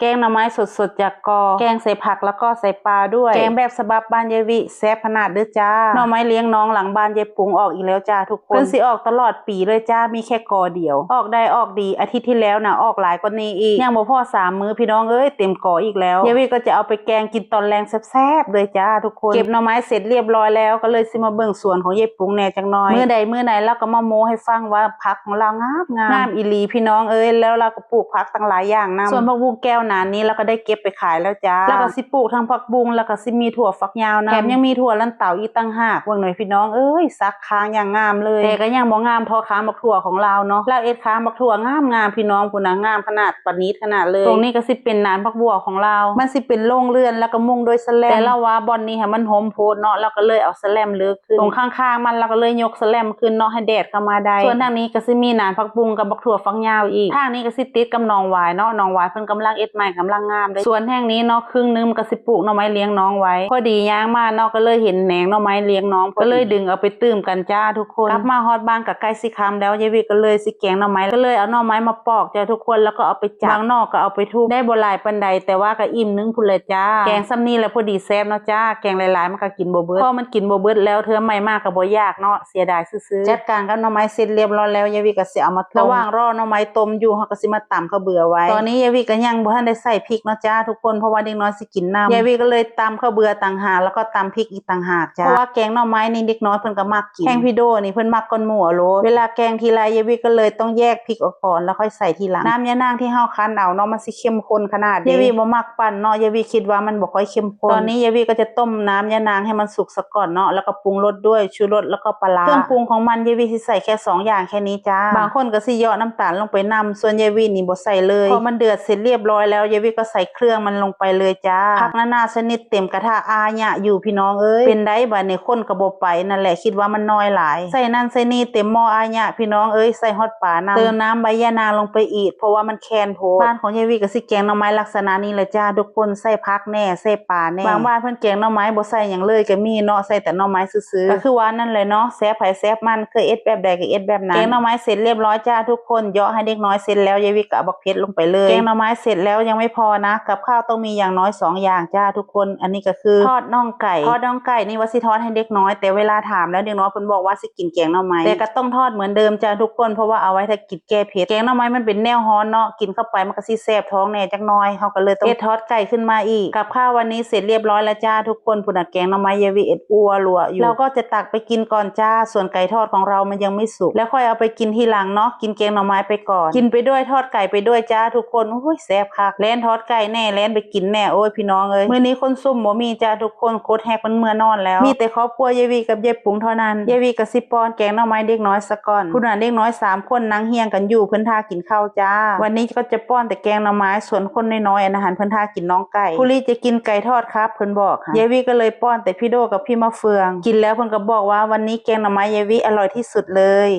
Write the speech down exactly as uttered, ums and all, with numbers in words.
แกงหน่อไม้สดๆจากกอ แกงใส่ผักแล้วก็ใส่ปลาด้วย แกงแบบฉบับบ้านยายวิ แซ่บขนาดเด้อจ้า หน่อไม้เลี้ยงน้องหลังบ้านยายปุงออกอีกแล้วจ้าทุกคน เพิ่นสิออกตลอดปีเลยจ้า มีแค่กอเดียว ออกได้ออกดี อาทิตย์ที่แล้วนะออกหลายกว่านี้อีก ยังบ่พอสามมื้อพี่น้องเอ้ย เต็มกออีกแล้ว ยายวิก็จะเอาไปแกงกินตอนแลงแซ่บๆเลยจ้าทุกคน เก็บหน่อไม้เสร็จเรียบร้อยแล้ว ก็เลยสิมาเบิ่งสวนของยายปุงแหน่จักหน่อย มื้อใดมื้อไหนลาวก็มาโม้ให้ฟังว่าผักของลาวงามๆ งามอีหลีพี่น้องเอ้ย แล้วลาวก็ปลูกผักตั้งหลายอย่างนำ สวนผักบุ้งแก้วหนานนี้ลาวก็ได้เก็บไปขายแล้วจ้า แล้วก็สิปลูกทั้งผักบุ้ง แล้วก็สิมีถั่วฝักยาวนำ แถมยังมีถั่วลันเต๋าอีกต่างหาก เบิ่งหน่อยพี่น้องเอ้ย สักคางอย่างงามเลย แต่ก็ยังบ่งามเท่าคางบักถั่วของลาวเนาะ ลาวเฮ็ดคางบักถั่วงามๆพี่น้อง พุ้นนะ งามขนาด ประณีตขนาดเลย ตรงนี้ก็สิเป็นหนานผักบั้งของลาว มันสิเป็นโล่งเลื่อนแล้วก็มุงด้วยสแลม แต่ลาวว่าบ่อนนี้ให้มันโฮมโพดเนาะ ลาวก็เลยเอาสแลมเลิกขึ้น ตรงข้างๆมันลาวก็เลยยกสแลมขึ้นเนาะ ให้แดดเข้ามาได้ ส่วนทางนี้ก็สิมีหนานผักบุ้งกับบักถั่วฝักยาวอีก ทางนี้ก็สิติดกับหนองหวายเนาะ หนองหวายเพิ่นกำลังเฮ็ดใหม่ กำลังงามเลย สวนแห่งนี้เนาะ ครึ่งหนึงมันก็สิปลูกหน่อไม้เลี้ยงน้องไว้ พอดีย่างมาเนาะ ก็เลยเห็นแหนงหน่อไม้เลี้ยงน้อง ก็เลยดึงเอาไปตื่มกันจ้าทุกคน กลับมาฮอดบ้านก็ใกล้สิค่ำแล้ว ยายวิก็เลยสิแกงหน่อไม้ ก็เลยเอาหน่อไม้มาปอกจ้าทุกคน แล้วก็เอาไปจัก บางหน่อก็เอาไปทุบ ได้บ่หลายปานใด แต่ว่าก็อิ่มหนึ่งพุ้นแหละจ้า แกงส่ำนี้แหละพอดีแซ่บเนาะจ้า แกงหลายๆมันก็กินบ่เบิด พอมันกินบ่เบิดแล้วเทื่อใหม่มาก็บ่อยากเนาะ เสียดายซื่อๆ จัดการกับหน่อไม้เสร็จเรียบร้อยแล้ว ยายวิก็สิเอามาต้ม ระหว่างรอหน่อไม้ต้มอยู่ เฮาก็สิมาตำข้าวเบื่อไว้ ตอนนี้ยายวิก็ยังบ่ทันได้ใส่พริกเนาะจ้าทุกคน เพราะว่าเด็กน้อยสิกินนำ ยายวิก็เลยตำข้าวเบื่อต่างหาก แล้วก็ตำพริกอีกต่างหากจ้า เพราะว่าแกงหน่อไม้นี่เด็กน้อยเพิ่นก็มักกิน แฮงพี่โดนี่เพิ่นมักก่อนหมู่เอาโลด เวลาแกงทีไรยายวิก็เลยต้องแยกพริกออกก่อน แล้วค่อยใส่ทีหลัง น้ำยานางที่เฮาคั้นเอาเนาะ มันสิเข้มข้นขนาดนี้ ยายวิบ่มักปั่นเนาะ ยายวิคิดว่ามันบ่ค่อยเข้มข้น ตอนนี้ยายวิก็จะต้มน้ำยานางให้มันสุกซะก่อนเนาะ แล้วก็ปรุงรสด้วยชูรสแล้วก็ปลาร้า เครื่องปรุงของมันยายวิสิใส่แค่สองอย่างแค่นี้จ้า บางคนก็สิเหยาะน้ำตาลลงไปนำ ส่วนยายวินี่บ่ใส่เลย พอมันเดือดเสร็จเรียบร้อยแล้ว ยายวิก็ใส่เครื่องมันลงไปเลยจ้า ผักนานาชนิดเต็มกระทะอาญะอยู่พี่น้องเอ้ย เป็นไดบัดนี้ คนก็บ่ไป นั่นแหละคิดว่ามันน้อยหลาย ใส่นั่นใส่นี่เต็มหม้ออาญะพี่น้องเอ้ย ใส่ฮอดปลานำ เติมน้ำใบยานางลงไปอีก เพราะว่ามันแคนโพด บ้านของยายวิก็สิแกงหน่อไม้ลักษณะนี้แหละจ้าทุกคน ใส่ผักแหน่ ใส่ปลาแหน่ บางบ้านเพิ่นแกงหน่อไม้บ่ใส่หยังเลยก็มีเนาะ ใส่แต่หน่อไม้ซื่อๆ ก็คือว่านั่นแหละเนาะ แซ่บไผแซ่บมัน เคยเฮ็ดแบบใดก็เฮ็ดแบบนั้น แกงหน่อไม้เสร็จเรียบร้อยจ้าทุกคน เหยาะให้เด็กน้อยเสร็จแล้ว ยายวิก็เอาบักเผ็ดลงไปเลย แกงหน่อไม้เสร็จแล้วยังไม่พอนะ กับข้าวต้องมีอย่างน้อยสองอย่างจ้าทุกคน อันนี้ก็คือทอดน่องไก่ ทอดน่องไก่นี่ว่าสิทอดให้เด็กน้อย แต่เวลาถามแล้วเด็กน้อยเพิ่นบอกว่าสิกินแกงหน่อไม้ แต่ก็ต้องทอดเหมือนเดิมจ้าทุกคน เพราะว่าเอาไว้ถ้ากินแก้เผ็ด แกงหน่อไม้มันเป็นแนวร้อนเนาะ กินเข้าไปมันก็สิแสบท้องแหน่จักหน่อย เฮาก็เลยต้องเฮ็ดทอดไก่ขึ้นมาอีก กับข้าววันนี้เสร็จเรียบร้อยแล้วจ้าทุกคน พุ้นน่ะแกงหน่อไม้ยายวิเฮ็ดอัวลัวอยู่ เราก็จะตักไปกินก่อนจ้า ส่วนไก่ทอดของเรามันยังไม่สุก แล้วค่อยเอาไปกินทีหลังเนาะ กินแกงหน่อไม้ไปก่อน กินไปด้วยทอดไก่ไปด้วยจ้าทุกคน โอ้ย แซ่บคัก แล่นทอดไก่แหน่ แล่นไปกินแหน่ โอ้ย พี่น้องเอ้ย มื้อนี้คนซุ่มบ่มีจ้าทุกคน โคตรแฮกมันเมือนอนแล้ว มีแต่ครอบครัวยายวิกับยายปุงเท่านั้น ยายวิก็สิป้อนแกงหน่อไม้เด็กน้อยซะก่อน พุ้นน่ะเด็กน้อยสามคนนั่งเฮียงกันอยู่ เพิ่นท่ากินข้าวจ้า วันนี้ก็จะป้อนแต่แกงหน่อไม้ ส่วนคนน้อยๆอันนั้นหั้นเพิ่นท่ากินน่องไก่ ผู้ลีจะกินไก่ทอดครับ เพิ่นบอกค่ะ ยายวิก็เลยป้อนแต่พี่โดกับพี่มะเฟือง กินแล้วเพิ่นก็บอกว่าวันนี้แกงหน่อไม้ยายวิอร่อยที่สุดเลย